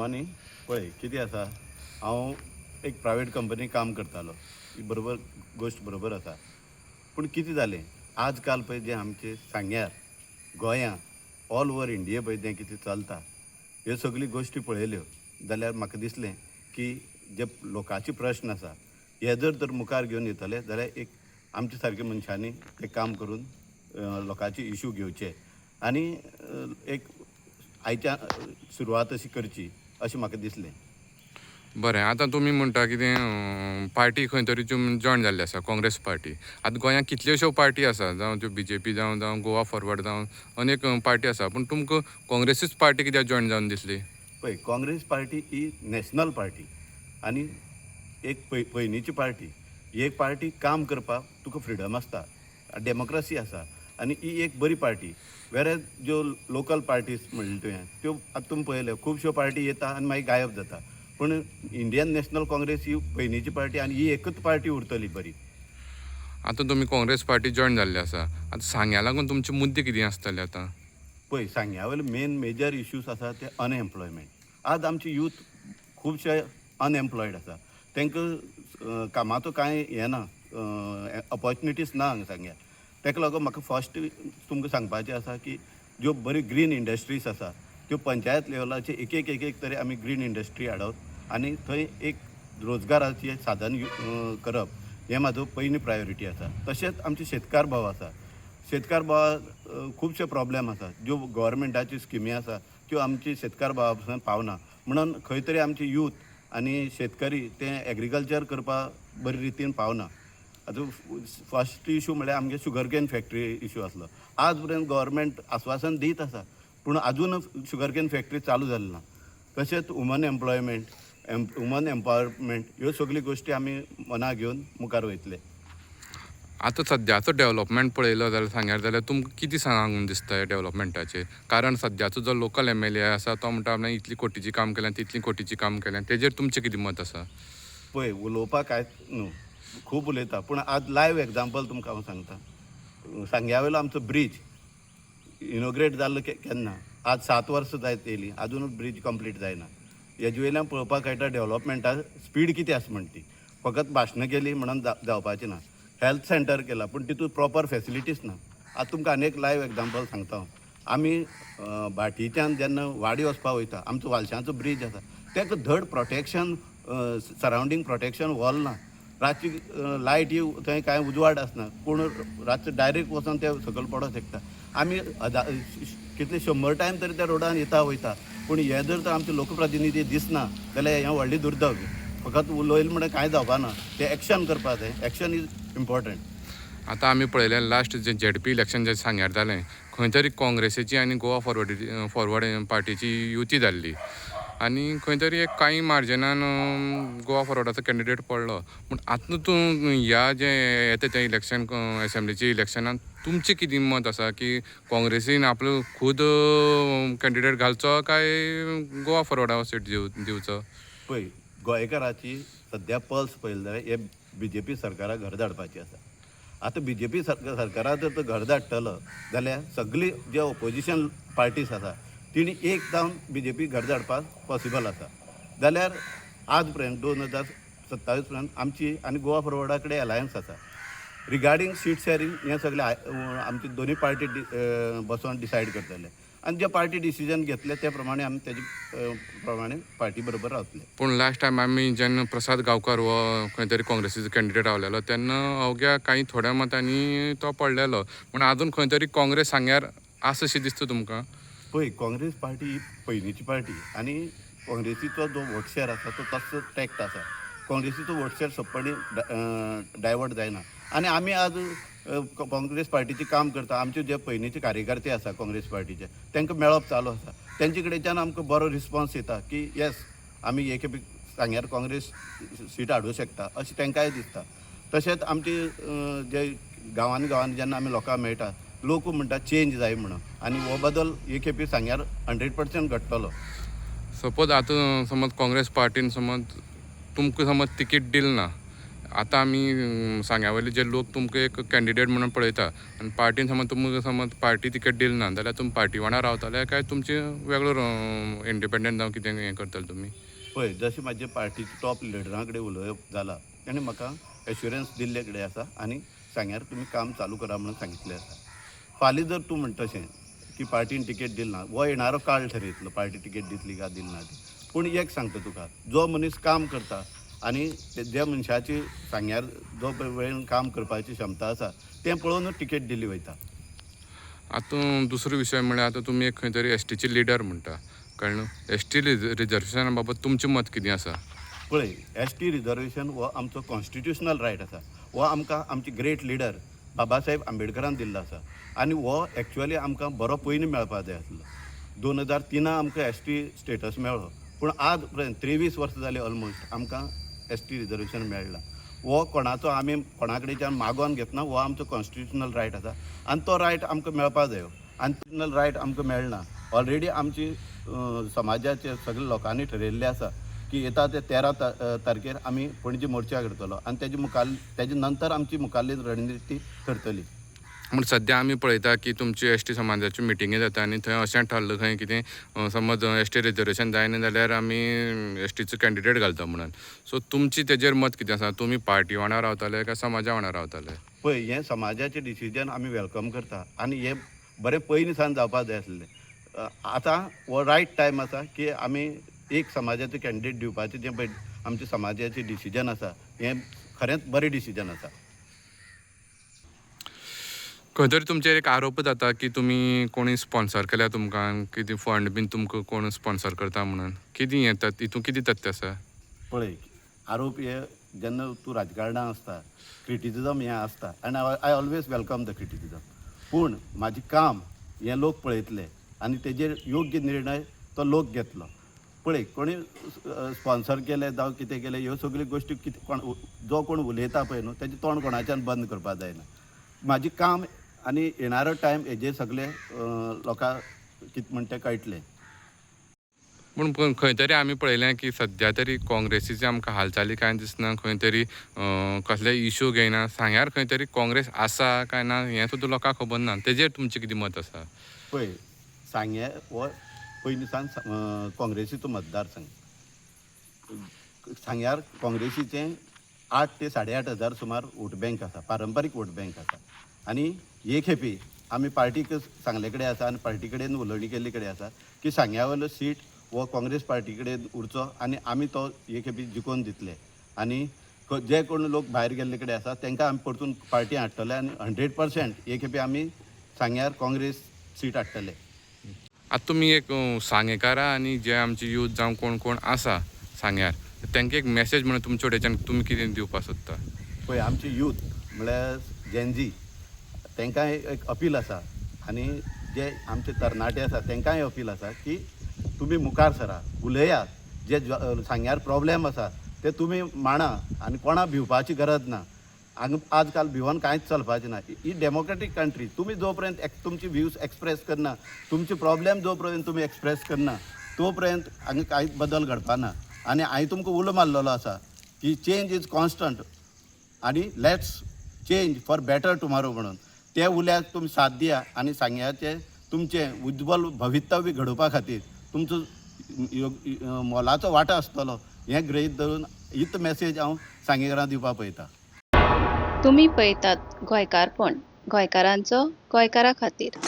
न्ही, पळय कितें आसा, हांव एक प्रायवेट कंपनी काम करतालो. ही बरोबर गोश्ट बरोबर आसा, पूण कितें जालें, आज काल पळय जें आमचें सांग्यार, गोंया, ऑल ओवर इंडिया पळय जें कितें चलता, ह्यो सगल्यो गोश्टी पळयल्यो जाल्यार म्हाका दिसलें की जे लोकांचे प्रश्न आसा हे जर तर मुखार घेवन येतले जाल्यार एक आमच्या सारक्या मनशांनी तें काम करून लोकांचे इशू घेवचे आनी एक आयच्या सुरवात अशी करची अशें म्हाका दिसलें. बरें, आतां तुमी म्हणटा कितें, पार्टी खंय तरी तुमी जॉयन जाल्ली आसा, काँग्रेस पार्टी. आतां गोंयांत कितल्योश्यो पार्टी आसा, जावं त्यो बीजेपी जावं, जावं गोवा फॉरवर्ड जावं, अनेक पार्टी आसा, पूण तुमकां काँग्रेसीच पार्टी कित्याक जॉयन जावन दिसली? पळय, काँग्रेस पार्टी ही नॅशनल पार्टी आनी एक पयलींची पार्टी. ही एक पार्टी काम करपाक तुका फ्रिडम आसता, डेमोक्रसी आसा आनी ही एक बरी पार्टी. वेर ज्यो लोकल पार्टीज म्हणले तुवें त्यो आतां तुमी पळयल्यो, खुबश्यो पार्टी येता आनी मागीर गायब जाता, पूण इंडियन नॅशनल काँग्रेस ही पयलींची पार्टी आनी ही एकूच पार्टी उरतली बरी. आतां तुमी काँग्रेस पार्टी जॉयन जाल्ली आसा, आतां सांग्या लागून तुमचे मुद्दे कितें आसतले आतां? पळय, सांग्या वयले मेन मेजर इश्यूज आसा ते अनएम्प्लॉयमेंट. आज आमचे यूथ खुबशे अनएम्प्लॉयड आसा, तांकां कामाचो कांय हें ना, ऑपॉर्चुनिटीज ना हांगा सांग्यार. ताका लागून म्हाका फर्स्ट तुमकां सांगपाचें आसा की ज्यो बरी ग्रीन इंडस्ट्रीज आसा त्यो पंचायत लेवलाचेर एक एक एक एक तरी आमी ग्रीन इंडस्ट्री हाडप आनी थंय एक रोजगाराचें साधन करप हें म्हाजो पयली प्रायोरिटी आसा. तशेंच आमचे शेतकार भाव आसा, शेतकार भावा खुबशे प्रॉब्लेम आसा. ज्यो गव्हर्मेंटाच्यो स्किमी आसा त्यो आमचे शेतकार भावा पसून पावना, म्हणून खंय तरी आमचे यूथ आनी शेतकरी ते एग्रीकल्चर करपाक बरे रितीन पावना. आतां फर्स्ट इशू म्हळ्यार आमगे शुगर can factory issue आसलो. आज पर्यंत गव्हर्मेंट आस्वासन दीत आसा, पूण आजून शुगर can factory चालू जाली ना. तशेंच वुमन एम्प्लॉयमेंट, वुमन एम्पावरमेंट, ह्यो सगल्यो गोश्टी आमी मना घेवन मुखार वयतले. आतां सद्याचो डेव्हलपमेंट पळयलो जाल्यार सांग्यार, जाल्यार तुमकां कितें सांगून दिसता ह्या डेव्हलपमेंटाचेर? कारण सद्याचो जो लोकल एमएलए आसा तो म्हणटा आपणें इतली कोटीचें काम केलें, तितली कोटीचें काम केलें, तेजेर तुमचें कितें मत आसा? पळय, उलोवपाक कांयच न्हू, खूब उलयता, पूण आज लायव एग्जाम्पल तुमकां हांव सांगता. सांग्या वयलो आमचो ब्रीज इनॉग्रेट जाल्लो केन्ना, आज 7 वर्सां जायत येयलीं, आजून ब्रीज कंप्लीट जायना. हेजे वयल्यान पळोवपाक कळटा डेव्हलपमेंटा स्पीड कितें आसा म्हण ती. फकत भाशणां केली म्हणून जावपाचें ना. हेल्थ सेंटर केला, पूण तितून प्रॉपर फेसिलिटीज ना. आतां तुमकां आनी एक लायव एग्जाम्पल सांगता हांव. आमी भाटीच्यान जेन्ना वाडी वचपाक वयता, आमचो वालशांचो ब्रीज आसा, ताका धड प्रोटेक्शन, सरावंडींग प्रोटेक्शन वॉल ना. रातची लायटी थंय कांय उजवाड आसना, कोण रातचो डायरेक्ट वचोन ते सकयल पडोंक शकता. आमी हजार कितले 100 टायम तरी त्या रोडान येता वयता, पूण हे जर तर आमचे लोकप्रतिनिधी दिसना जाल्यार हें व्हडलें दुर्दैव. फकत उलयलें म्हणून कांय जावपाना, तें एक्शन करपाक जाय. Action is important. आतां आमी पळयलें, लास्ट जें झेडपी इलेक्शन जें सांग्यार जालें, खंय तरी काँग्रेसीची आनी गोवा फॉरवर्ड फॉरवर्ड पार्टीची युती जाल्ली आनी खंय तरी एक कांय मार्जिनान गोवा फॉरवर्डाचो कॅन्डिडेट पडलो. पूण आतां तूं ह्या जें येता तें इलेक्शन, एसेंब्लीचे इलेक्शनान तुमचें कितें मत आसा की काँग्रेसीन आपलो खूद कॅन्डिडेट घालचो काय गोवा फॉरवर्डा सीट दिवचो? पळय, गोंयकाराची सद्या पल्स पळयली जाल्यार हे बीजेपी सरकाराक घर धाडपाची आसा. आतां बीजेपी सरकारा जर तो घर धाडटलो जाल्यार सगळी जे ओपोजिशन पार्टीज आसा तिणी एक जावन बीजेपी घर धाडपाक पॉसिबल आसा. जाल्यार आज पर्यंत 2027 पर्यंत आमची आनी गोवा फॉरवर्डा कडेन अलायन्स आसा. रिगार्डींग सीट शेअरींग हें सगळें आमची दोनूय पार्टी बसोन डिसायड करतले आनी जे पार्टी डिसिजन घेतले ते प्रमाणे आमी तेजे प्रमाणे पार्टी बरोबर रावतले. पूण लास्ट टायम आमी जेन्ना प्रसाद गांवकर हो खंय तरी काँग्रेसीचो कॅन्डिडेट रावलेलो तेन्ना अवघ्या कांय थोड्या मतांनी तो पडलेलो. पूण आजून खंय तरी काँग्रेस सांग्यार आसा अशें दिसता तुमकां? पळय, काँग्रेस पार्टी ही पयलींची पार्टी आनी काँग्रेसीचो जो वोट शेअर आसा तो तसो टॅक्ट आसा. काँग्रेसीचो वोट शेअर सोंपेपणी डायवर्ट जायना आनी आमी आज काँग्रेस पार्टीचें काम करता. आमचे जे पयलींचे कार्यकर्ते आसा काँग्रेस पार्टीचे, तांकां मेळप चालू आसा. तेंचे कडेच्यान आमकां बरो रिस्पॉन्स येता की येस, आमी एक खेपे सांग्यार काँग्रेस सीट हाडूंक शकता अशें तांकांय दिसता. तशेंच आमचे जे गांवांनी गांवांनी जेन्ना आमी लोकांक मेळटा, लोक म्हणटा चेंज जाय म्हणून आनी हो बदल हे खेपे सांग्यार 100% घडटलो. सपोज आतां समज काँग्रेस पार्टीन समज तुमकां समज तिकीट दिल ना. आतां आमी सांग्या वयले जे लोक तुमकां एक कॅन्डिडेट म्हणून पळयता आनी पार्टीन समज तुमकां समज पार्टी तिकेट दिली ना जाल्यार तुमी पार्टी वांगडा रावतले काय तुमचे वेगळो इंडिपेंडंट जावं कितें हें करतले तुमी? पळय, जशें म्हाजे पार्टीचे टॉप लिडरां कडेन उलोवप जाला, तेणें म्हाका एश्युरन्स दिल्ले कडेन आसा आनी सांग्यार तुमी काम चालू करा म्हणून सांगितलें आसा. फाल्यां जर तूं म्हणटा तशें की पार्टीन तिकेट दिली ना, हो येणारो काळ ठरयतलो पार्टी तिकेट दितली काय दिली ना ती. पूण एक सांगता तुका, जो मनीस काम करता आनी ज्या मनशाची सांग्यार जो पळय वेळेन काम करपाची क्षमता आसा तें पळोवनूच तिकेट दिली वयता. आतां दुसरो विशय म्हळ्यार आतां तुमी एक खंय तरी एसटीचे लिडर म्हणटा, कळ्ळें न्हू? एसटी रिजर्वेशना बाबत तुमचें मत कितें आसा? पळय, एसटी रिजर्वेशन हो आमचो कॉन्स्टिट्युशनल रायट आसा. हो आमकां आमचे ग्रेट लिडर बाबासाहेब आंबेडकरान दिल्लो आसा आनी हो एक्चुअली आमकां बरो पयलीं मेळपा जाय आसलो. 2003 आमकां एसटी स्टेटस मेळ्ळो, पूण आज पर्यंत 23 वर्सां जालीं ऑलमोस्ट आमकां एसटी रिजर्वेशन मेळना. हो कोणाचो आमी कोणा कडेच्यान मागोवन घेतना, हो आमचो कॉन्स्टिट्युशनल रायट आसा आनी तो रायट आमकां मेळपा जायो. आनी रायट आमकां मेळना. ऑलरेडी आमची समाजाचे सगळे लोकांनी ठरयल्लें आसा की येता ते 13 तारखेर आमी पणजी मोर्चा करतलो आनी तेजे नंतर आमची मुखाल्ली रणनिती ठरतली. पूण सद्या आमी पळयता की तुमची एसटी समाजाच्यो मिटिंगी जाता आनी थंय अशें ठरलां खंय कितें, समज एसटी रिजर्वेशन जायना जाल्यार आमी एसटीचो कॅन्डिडेट घालता म्हणून. सो तुमची तेजेर मत कितें आसा? तुमी पार्टी वांगडा रावताले काय समाजा वांगडा रावताले? पळय, हें समाजाचें डिसिजन आमी welcome करता आनी हें बरें पयलीं सावन जावपाक जाय आसलें. आतां हो रायट टायम आसा की आमी एक समाजाचो कॅन्डिडेट दिवपाचें जें पळय आमचें समाजाचें डिसिजन आसा, हें खरेंच बरें डिसिजन आसा. खंय तरी तुमचेर एक आरोप जाता की तुमी कोणी स्पॉन्सर केल्या तुमकां, कितें फंड बीन तुमकां कोण स्पॉन्सर करता म्हणून. कितें हें हितून कितें तथ्य आसा? पळय, आरोप हे जेन्ना तूं राजकारणान आसता क्रिटिसिजम हें आसता आनी I always welcome the criticism. पूण म्हाजें काम हें लोक पळयतले आनी तेजेर योग्य निर्णय तो लोक घेतलो. पळय, कोणी स्पॉन्सर केलें जावं कितें केलें, ह्यो सगल्यो गोश्टी कितें कोण जो कोण उलयता पळय न्हू, तेजें तोंड कोणाच्यान बंद करपाक जायना. म्हाजें काम आनी येणारो टायम हेजेर सगळे लोकांक कितें म्हणटा तें कळटलें. पूण पूण खंय तरी आमी पळयलें की सद्या तरी काँग्रेसीची आमकां हालचाली कांय दिसना, खंय तरी कसलेय इशू घेयना. सांग्यार खंय तरी काँग्रेस आसा काय ना हें सुद्दां लोकांक खबर ना. तेजेर तुमचें कितें मत आसा? पळय, सांगें हो पयलीं सावन काँग्रेसीचो मतदारसंघ. सांग्यार काँग्रेसीचें 8 ते 8.5 हजार सुमार वोट बँक आसा, पारंपारीक वोट बँक आसा. आनी हे खेपे आमी पार्टीक सांगले कडेन आसा आनी पार्टी कडेन उलोवणी केल्ले कडेन आसा की सांग्या वयलो सीट हो काँग्रेस पार्टी कडेन उरचो आनी आमी तो हे खेपे जिखोवन दितले. आनी जे कोण लोक भायर गेल्ले कडेन आसा तांकां आमी परतून पार्टी हाडटले आनी 100% हे खेपे आमी सांग्यार काँग्रेस सीट हाडटले. आतां तुमी एक सांगेकारां आनी जे आमचे यूथ जावं कोण कोण आसा सांग्यार, तांकां एक मॅसेज म्हणून तुमचे वटेच्यान तुमी कितें दिवपाक सोदता? पळय, आमचे यूथ म्हळ्यार जेनजी, तांकांय एक अपील आसा आनी जे आमचे तरणाटे आसा तांकांय अपील आसा की तुमी मुखार सरा, उलयात. जे सांग्यार प्रॉब्लेम आसा ते तुमी मांडा आनी कोणा भिवपाची गरज ना. हांगा आज काल भिवन कांयच चलपाचें ना. ही डेमोक्रेटीक कंट्री. तुमी जो पर्यंत तुमची व्यूज एक्सप्रेस करना, तुमचे प्रॉब्लेम जो पर्यंत तुमी एक्सप्रेस करना, तो पर्यंत हांगा कांयच बदल घडपाना. आनी हांवें तुमकां उलो मारलेलो आसा की change is constant आनी let's change for better tomorrow म्हणून. ते उल्याक तुमी साथ दिया आनी सांग्याचें तुमचें उज्ज्वल भवितव्य घडोवपा खातीर तुमचो मोलाचो वांटो आसतलो हें गृहीत धरून हीच मॅसेज हांव सांगेकारांक दिवपाक पळयता. तुमी पळयतात गोंयकारपण, गोंयकारांचो गोंयकारा खातीर.